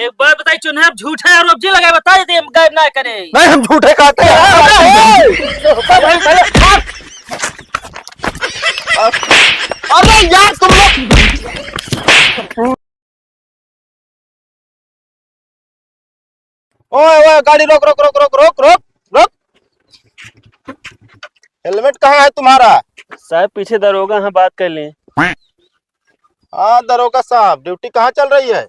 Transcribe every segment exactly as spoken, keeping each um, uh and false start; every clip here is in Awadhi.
एक बात बताई चुन्हा, झूठा आरोप जे लगाए, बताई दे, हम गायब ना करे। नहीं, हम झूठे कहते हैं। अरे यार, तुम लोग। ओए, ओए, गाड़ी रोक, रोक, रोक। हेलमेट कहाँ है तुम्हारा? साहब, पीछे दरोगा हैं, बात कर लें। हाँ, दरोगा साहब, ड्यूटी कहाँ चल रही है?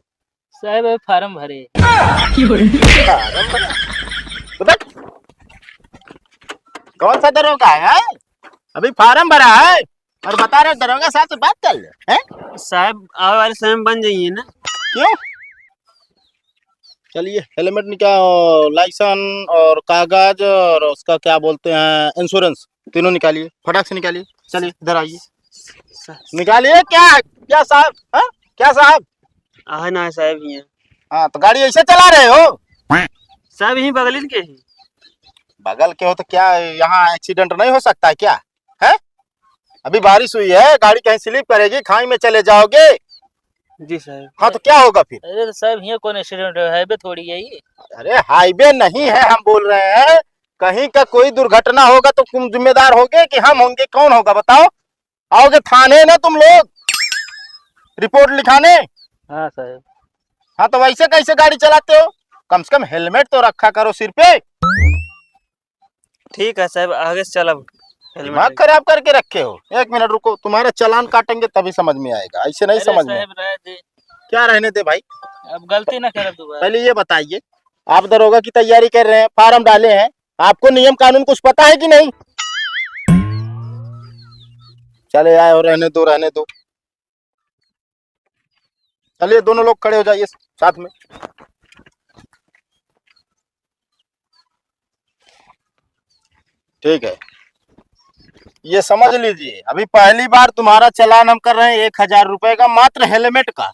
साहब, अभी फार्म भरे। फार्म भरा? तो बैठ। कौन सा दरोगा है, हैं? अभी फार्म भरा है और बता रहे दरोगा साहब से बात कर ले, हैं? साहब, आवे वाले समय में बन जाइए ना। क्यों? चलिए, हेलमेट निकाल, लाइसेंस और कागज और उसका क्या बोलते हैं, इंश्योरेंस, तीनों निकालिए, फटाक से निकालिए। चलिए, इधर आइए, निकालिए। क्या, क्या साहब, हाँ? क्या साहब? आहे ना साहब, ही है। हाँ, तो गाड़ी ऐसे चला रहे हो? साहब, यहीं बगलिन के ही। बगल के हो तो क्या यहाँ एक्सीडेंट नहीं हो सकता है क्या? हैं? अभी बारिश हुई है, गाड़ी कहीं स्लिप करेगी, खाई में चले जाओगे। जी साहब। हाँ, तो क्या होगा फिर? अरे तो साहब, यहाँ कौन एक्सीडेंट है? हाईवे थोड़ी है ये। अरे, हाईवे नहीं है, हम बोल रहे हैं, कहीं का कोई दुर्घटना होगा तो तुम जिम्मेदार होगे कि हम होंगे? कौन होगा बताओ? आओगे थाने ना तुम लोग रिपोर्ट लिखाने? हाँ साहब। हाँ, तो वैसे कैसे गाड़ी चलाते हो? कम से कम हेलमेट तो रखा करो सिर पे। ठीक है साहब, आगे से चलब। हेलमेट दिमाग खराब करके रखे हो। एक मिनट रुको, तुम्हारा चालान काटेंगे तभी समझ में आएगा, ऐसे नहीं अरे समझ में। साहब, रह दे। क्या रहने दे भाई? अब गलती ना करब दोबारा। पहले ये बताइए, आप दरोगा की तैयारी कर रहे हैं, फार्म डाले हैं, आपको नियम कानून कुछ पता है कि नहीं? चले आए हो, रहने दो, रहने दो। चलिए, दोनों लोग खड़े हो जाइए साथ में। ठीक है, ये समझ लीजिए, अभी पहली बार तुम्हारा चालान हम कर रहे हैं एक हजार रुपए का, मात्र हेलमेट का।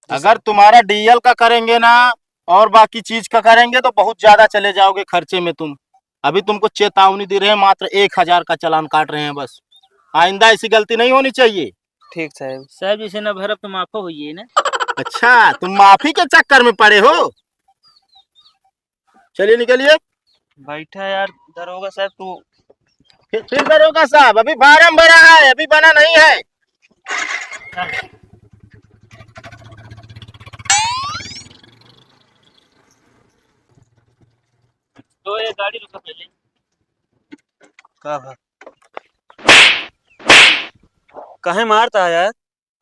अगर तुम्हारा डीएल का करेंगे ना और बाकी चीज का करेंगे तो बहुत ज्यादा चले जाओगे खर्चे में तुम। अभी तुमको चेतावनी दे रहे हैं, मात्र एक हजार का चालान काट रहे हैं बस। आइंदा ऐसी गलती नहीं होनी चाहिए। ठीक साहब। साहब, जैसे ना भरब तो माफो होइए ना। अच्छा, तुम माफी के चक्कर में पड़े हो? चलिए निकलिए। बैठा यार दरोगा साहब, तू। फिर, फिर दरोगा साहब, अभी फार्म भरा है, अभी बना नहीं है। तो ये गाड़ी रुका पहले। का भा? काहे मारता है यार?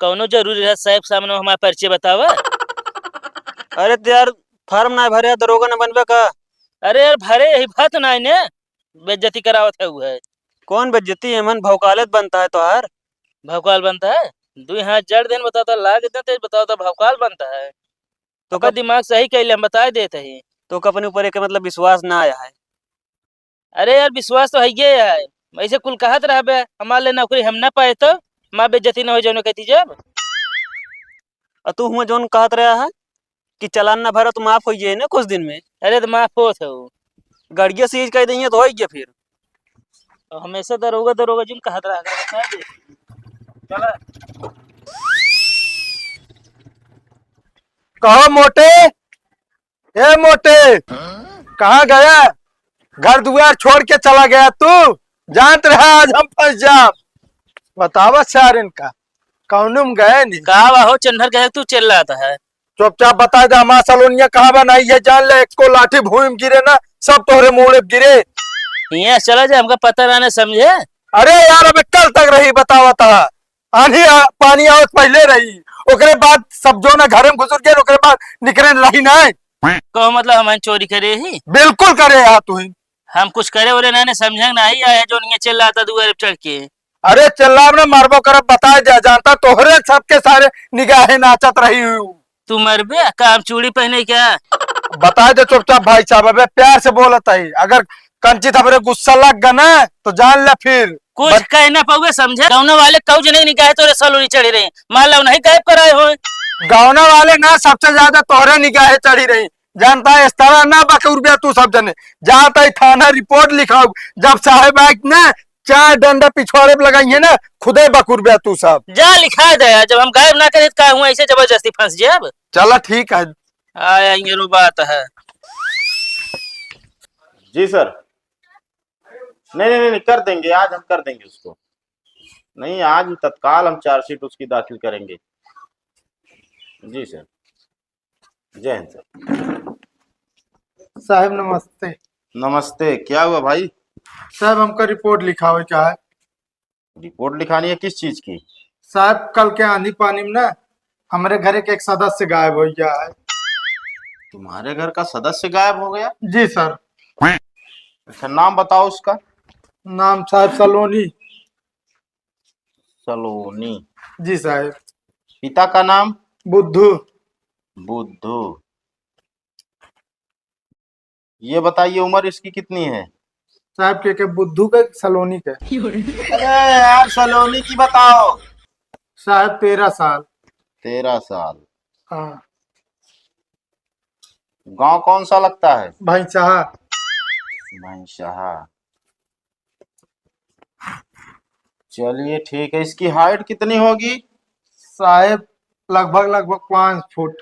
कौनो जरूरी रहा साहब सामने हमारा परिचय बतावा? अरे तो यार, फार्म ना भरे, दरोगा ना बनबे का? अरे यार, भरे यही बात ना है ने, बेइज्जती करावत है वो है। कौन बेइज्जती? एमन भौकालत बनता है तोहार। भौकाल बनता है? दुई हाथ जड़ देन बताता, लाग देते बताता, भौकाल बनता है। तो ओकर कब दिमाग सही कैले, हम बताए देत ही। तो ओकर अपने ऊपर एक मतलब विश्वास ना आया है। अरे यार, विश्वास तो हइये है, ऐसे कुल कहत रहबे, हमार ले नौकरी हम ना पाए तो, हमार बेइज्जती ना हो जौन कहती जब। अ तू हुआ जौन कहत रहा है कि चालान ना भरा तो माफ हो जाए ना कुछ दिन में। अरे तो माफ होत है वो। गड़िया सीज कर देंगे तो होइए फिर। तो हमेशा दरोगा दरोगा जिन कहत रहा कर, बता दे। चला। कहो मोटे, ए मोटे, कहाँ गया? घर दुआर छोड़ के चला गया तू? जानत रहा आज हम फंस जाब। बतावा सार इनका, कौनो में गए नहीं। का बा हो चन्नर, कहे तू चिल्लात है? चुपचाप बता दे, हमार सलोनिया कहाँ बा? नहीं है, जान ले, एको लाठी भूमि गिरे ना, सब तोहरे मूड़े गिरे। हियाँ चला जा, हमका पता रहने समझे। अरे यार, अबे कल तक रही बतावत हा। आन्ही आ, पानी आवत पहिले रही, ओकरे बाद सब जो ना घरे में घुसुर गए, ओकरे बाद निकरे रही ना। कहो मतलब हम चोरी करे ही? बिल्कुल करे हा तू ही। हम कुछ करे बोले ना, ने समझे ना ही आया जो नहीं चिल्लाता दुआरे पे चढ़ के। अरे चिल्लाब ना, मारबो करब, बताए दे, जानता तोहरे सबके सारे निगाहें नाचत रही हूँ। तू मरबे, का हम चूड़ी पहने क्या? बताए दे चुपचाप भाई साहब, अबे प्यार से बोलत है, अगर कंचित हमरे गुस्सा लग गया ना तो जान ले फिर। कुछ बत- कह ना पाउए समझे, गाँव वाले कऊ जने निगाहे तोरे सलोनी चढ़ी रही, मान लो नहीं गायब कराए हो। गाँव वाले ना सबसे ज्यादा तोहरे निगाहे चढ़ी रही, जानता है इस तरह ना बकूर बे तू सब जने, जाता है थाना रिपोर्ट लिखाओ, जब साहेब आए ना चार डंडा पिछवाड़े पे लगाई है ना, खुदे बकूर बे तू सब। जा लिखा दे, जब हम गायब ना करे तो का हुआ ऐसे जबरदस्ती फंस जाब? चला ठीक है, आया, ये रो बात है। जी सर। नहीं, नहीं, नहीं, नहीं, कर देंगे, आज हम कर देंगे उसको। नहीं, आज ही तत्काल हम चार्जशीट उसकी दाखिल करेंगे। जी सर, जय हिंद सर। साहब नमस्ते। नमस्ते, क्या हुआ भाई? साहब, हमका रिपोर्ट लिखावे का है। रिपोर्ट लिखानी है किस चीज की? साहब, कल के आंधी पानी में ना हमरे घरे के एक सदस्य गायब हो गया है। तुम्हारे घर का सदस्य गायब हो गया? जी सर। अच्छा, नाम बताओ उसका। नाम साहब सलोनी। सलोनी। जी साहब। पिता का नाम? बुद्धू। बुद्धू। ये बताइए, उम्र इसकी कितनी है? साहब के, के बुद्धू के, सलोनी के? अरे यार, सलोनी की बताओ। साहब, तेरह साल। तेरह साल। हाँ। गांव कौन सा लगता है? भैंसहा। भैंसहा। चलिए ठीक है, इसकी हाइट कितनी होगी? साहब, लगभग, लगभग पाँच फुट।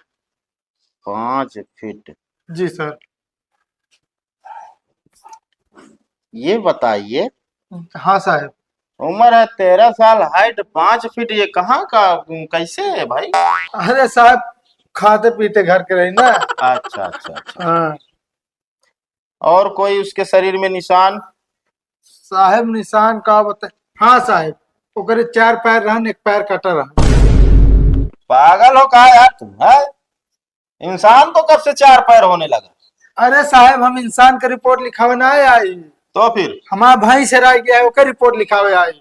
पाँच फीट। जी सर। ये बताइए। हाँ साहब। उम्र है तेरह साल, हाइट पाँच फीट, ये कहाँ का, कैसे है भाई? अरे साहब, खाते पीते घर के रही ना। अच्छा, अच्छा, अच्छा। हाँ। और कोई उसके शरीर में निशान? साहब, निशान का बताए? हाँ साहब, ओकरे चार पैर रहन, एक पैर कटा रहन। पागल हो का यार तुम, हैं? इंसान को कब से चार पैर होने लगा? अरे साहब, हम इंसान के रिपोर्ट लिखावे ना आई। तो फिर? हमार भैंस हेराई गया है, ओकर रिपोर्ट लिखावे आई।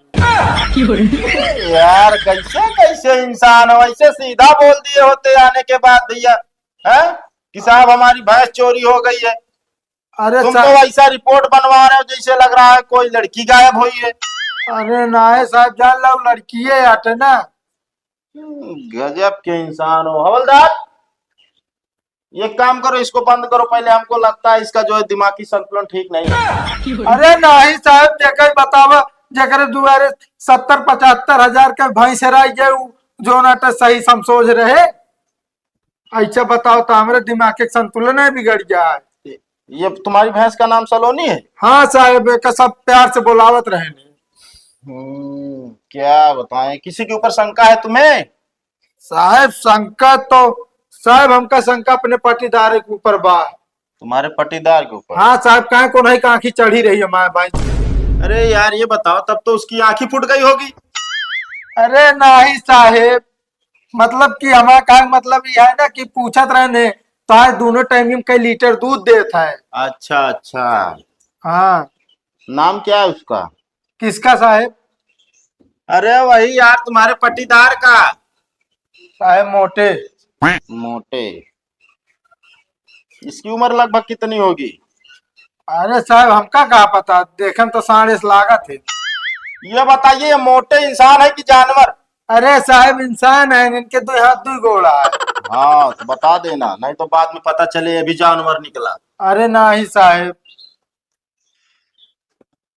यार, कैसे, कैसे इंसान हो, ऐसे सीधा बोल दिए होते आने के बाद भैया, हैं, कि साहब, हमारी भैंस चोरी हो गई है। अरे तुम साहब, तो ऐसा रिपोर्ट बनवा रहे हो जैसे लग रहा है कोई लड़की गायब हुई है। अरे नाहीं साहब, जान लो, लड़की है आटे ना। हम्म, गजब के इंसान हो हवलदार। एक काम करो, इसको बंद करो पहले, हमको लगता है इसका जो है दिमागी संतुलन ठीक नहीं है। अरे नाहीं साहब, जेकर बतावा, जेकरे दुआरे सत्तर पचहत्तर हजार के भैंस हेराई गए, उ जोन आटे सही समसोझ रहे। अच्छा बताओ तो, हमरे दिमाग के संतुलन है बिगड़ गया है। ये तुम्हारी भैंस का नाम सलोनी है? हाँ साहब, एक सब प्यार से बुलावत रहे ने। हम्म, क्या बताएं, किसी के ऊपर शंका है तुम्हें? साहब, शंका तो, साहब, हमका शंका अपने पटीदार के ऊपर बा। तुम्हारे पटीदार के ऊपर? हाँ साहब, काहे को नहीं का आँखी चढ़ी रही है हमारे भाई। अरे यार, ये बताओ, तब तो उसकी आँखी फूट गई होगी। अरे नाहीं साहब, मतलब कि हमारा का मतलब ये है ना कि पूछत रहे ने, तो आज दोनों टाइम में कई लीटर दूध देत है। अच्छा, अच्छा। हाँ। नाम क्या है उसका? किसका साहेब? अरे वही यार, तुम्हारे पट्टीदार का। साहेब मोटे। मोटे। इसकी उम्र लगभग कितनी होगी? अरे साहेब, हमका का पता, देखन तो साढ़े से लागत है। ये बताइए, ये मोटे इंसान है कि जानवर? अरे साहेब, इंसान है, इनके दो हाथ दो गोड़ा है। हाँ, तो बता देना, नहीं तो बाद में पता चले ये भी जानवर निकला। अरे नहीं साहेब।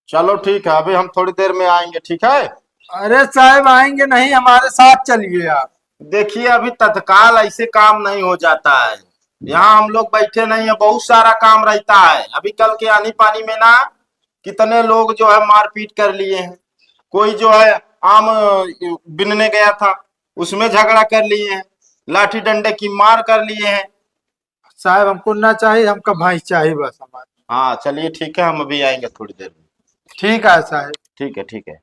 चलो ठीक है, अभी हम थोड़ी देर में आएंगे, ठीक है? अरे साहेब, आएंगे नहीं, हमारे साथ चलिए आप। देखिए, अभी तत्काल ऐसे काम नहीं हो जाता है। यहाँ हम लोग बैठे नहीं है, बहुत सारा काम रहता है। अभी कल के आनी पानी में ना कितने लोग जो है मारपीट कर लिए हैं, कोई जो है आम, अ, बिनने गया था, उसमें झगड़ा कर लिए हैं, लाठी डंडे की मार कर लिए हैं। साहेब, हमको ना चाहिए, हमका भैंस चाहिए बस हमारे। हाँ, चलिए ठीक है, हम अभी आएंगे थोड़ी देर में। ठीक है साहेब। ठीक है, ठीक है।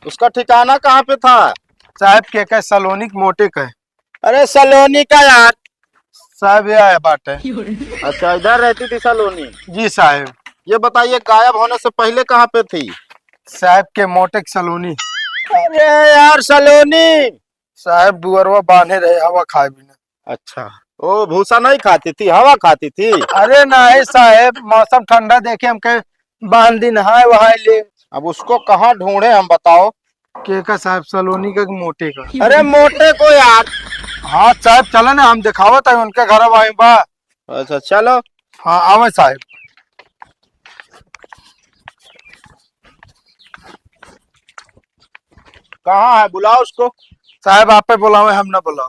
उसका ठिकाना कहाँ पे था? साहेब के का, सलोनी के मोटे का है। अरे सलोनी का यार। साहेब ये आया बाटे। अच्छा, इधर रहती थी सलोनी? जी साहेब। ये बताइए, गायब होने से पहले कहाँ पे थी? साहेब के मोटे के सलोनी। अरे यार सलोनी। साहेब दुअरवा बांधे रहे हवा खाए बिना। अच्छा, ओ भूसा नहीं खाती थी, हवा खाती थी? अरे नहीं साहेब, मौसम ठंडा देखे हमके बांध दी नहाए वहाए ले। अब उसको कहाँ ढूंढे हम, बताओ? के का साहेब, सलोनी का कि मोटे का? अरे मोटे को यार। हाँ साहेब, चलो ना, हम दिखावत है उनके घर वाई बा। अच्छा चलो। हाँ आवे साहेब। कहाँ है? बुलाओ उसको। साहब, आप पे बुलावे, हम ना बुलाओ।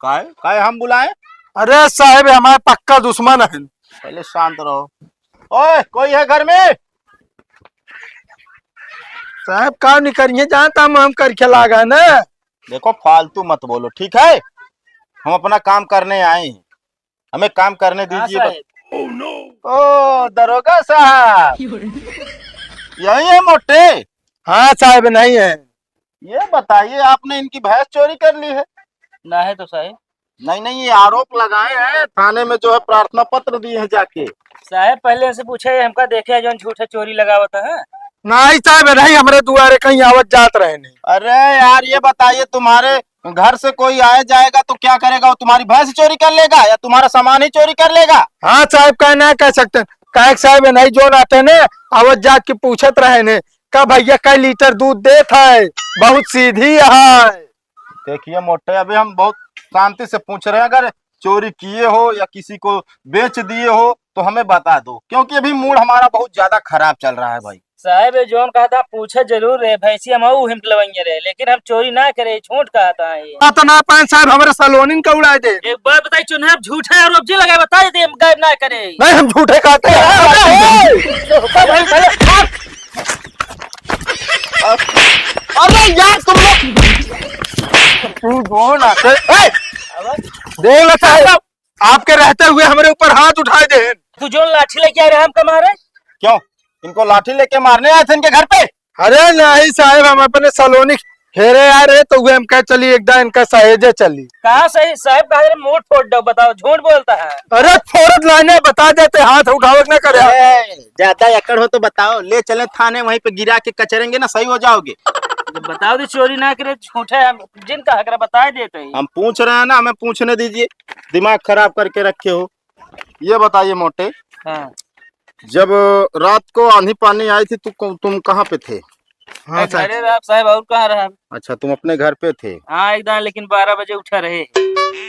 काहे? काहे हम बुलाएं? अरे साहब, हमारे पक्का दुश्मन है। पहले शांत रहो। ओए, कोई है घर में? साहब, का नहीं करिए, जानता हम, हम करके लागा ना। देखो, फालतू मत बोलो, ठीक है? हम अपना काम करने आए हैं, हमें काम करने हाँ दीजिए बस। साहब। ओ, दरोगा साहब, यही है मोटे? हाँ साहब, नहीं है। ये बताइए, आपने इनकी भैंस चोरी कर ली है? नहीं तो साहब। नहीं, नहीं, ये आरोप लगाए हैं, थाने में जो है प्रार्थना पत्र दिए हैं जाके। साहब, पहले इनसे पूछे, ये हमका देखे है, जौन झूठे चोरी लगावत है? नहीं साहब, नहीं, हमरे दुआरे कहीं आवत जात रहे नहीं। अरे यार, ये बताइए, तुम्हारे घर से कोई आए जाएगा तो क्या करेगा? वो तुम्हारी भैंस चोरी कर लेगा या तुम्हारा सामान ही चोरी कर लेगा? हाँ साहब, कह ना कह सकते हैं, कहे कि साहब, नहीं, जौन आते ने, आवत जात के पूछत रहे ने, का भैया कै लीटर दूध देत है, बहुत सीधी है। देखिए मोटे, अभी हम बहुत शांति से पूछ रहे हैं, अगर चोरी किए हो या किसी को बेच दिए हो तो हमें बता दो, क्योंकि अभी मूड हमारा बहुत ज्यादा खराब चल रहा है भाई। साहब, ये जौन कहा था, पूछे जरूर रहे, भैंसी हम ऊ हिमकलवइये रहे, लेकिन हम चोरी ना करे, झूठ कहा था ये। ना तो ना पाएं साहब, हमारे सलोनिन का उड़ाए दे। एक बात बताई, चुन्हा, आप झूठे आरोप जी लगाए, बता देते हम गायब ना करे। नहीं, हम झूठे कहते हैं। अरे यार, तुम लोग, तू जो ना से, ए! देख लेता है, आपके रहते हुए हमारे ऊपर हाथ उठाए दे। तू जो लाठी लेके आ रहा है हमका मारे? क्यों? इनको लाठी लेके मारने आए थे इनके घर पे? अरे नहीं साहब, हम अपने सलोनी हेरे आ रहे तो हुए हम कह चली एक दा इनका सहेजे चली। कहाँ सही साहब, कहा रे मुंह फोड़ दो, बताओ झूठ बोलता है। अरे फोड़त लाने बता देते, हाथ उठावे के ना करे। ए, ज्यादा अकड़ हो तो बताओ, ले चले थाने, वहीं पे गिरा के कचरेंगे ना, सही हो जाओगे। तो बताओ दी चोरी ना करे, झूठे हम जिनका हक रहा बता देते हैं। हम पूछ रहे हैं ना, हमें पूछने दीजिए, दिमाग खराब करके रखे हो। ये बताइए मोटे, हाँ। जब रात को आंधी पानी आई थी, तु-, तुम कहाँ पे थे? हाँ, मैं साहब। घरे रहा साहब, और कहाँ रहा? अच्छा, तुम अपने घर पे थे? हाँ, एकदम, लेकिन बारह बजे उठा रहे।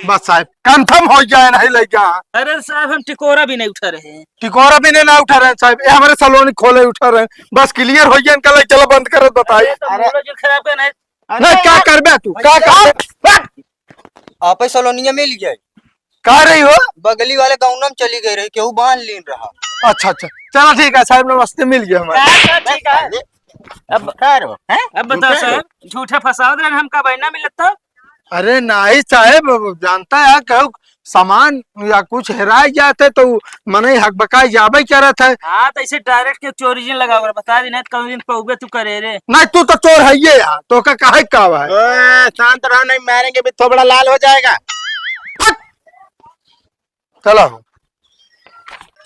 बस साहब, confirm हो गया है, नहीं ले गया। अरे साहब, हम टिकोरा भी नहीं उठा रहे। टिकोरा भी नहीं ना उठा रहे साहब, ये हमारे सलोनी खोले उठा रहे। बस clear हो गया, इनका ले चलो बंद करो, बताइए। अरे, तो अरे। मूड जो खराब करना है। अरे नहीं, क्या यार। करबे तू? क्या करबे? आपे सलोनिया मिल गए। का रही हो? बगली वाले गाँव में चली गई रही, केहू बांध लीन रहा। अच्छा, अच्छा, चलो ठीक है साहब, नमस्ते, मिल गया हमारे। हाँ, हाँ, ठीक है। अब का रहो, हैं? अब बताओ झूठे साहब, झूठे फंसावत रहे हमका, बहना मिलत तो? अरे नहीं साहब, अब जानता है, कहू सामान या कुछ हेराय जात है तो मनई हकबकाय जाबे करत है। हाँ, तो ऐसे direct के चोरी जिन लगाओ, बता दी, नहीं तो कहूँ दिन पौबे तू करे रे। नहीं, तू तो चोर है ये यार, तो का काहे का हुआ है? ओए, शांत रहो, नहीं मारेंगे, भी थोबड़ा लाल हो जाएगा। चलो।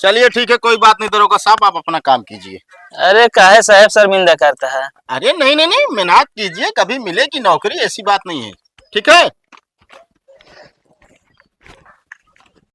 चलिए ठीक है, कोई बात नहीं दरोगा साहब, आप अपना काम कीजिए। अरे काहे साहब शर्मिंदा करता है? अरे नहीं, नहीं, नहीं, मेहनत कीजिए, कभी मिलेगी नौकरी, ऐसी बात नहीं है, ठीक है?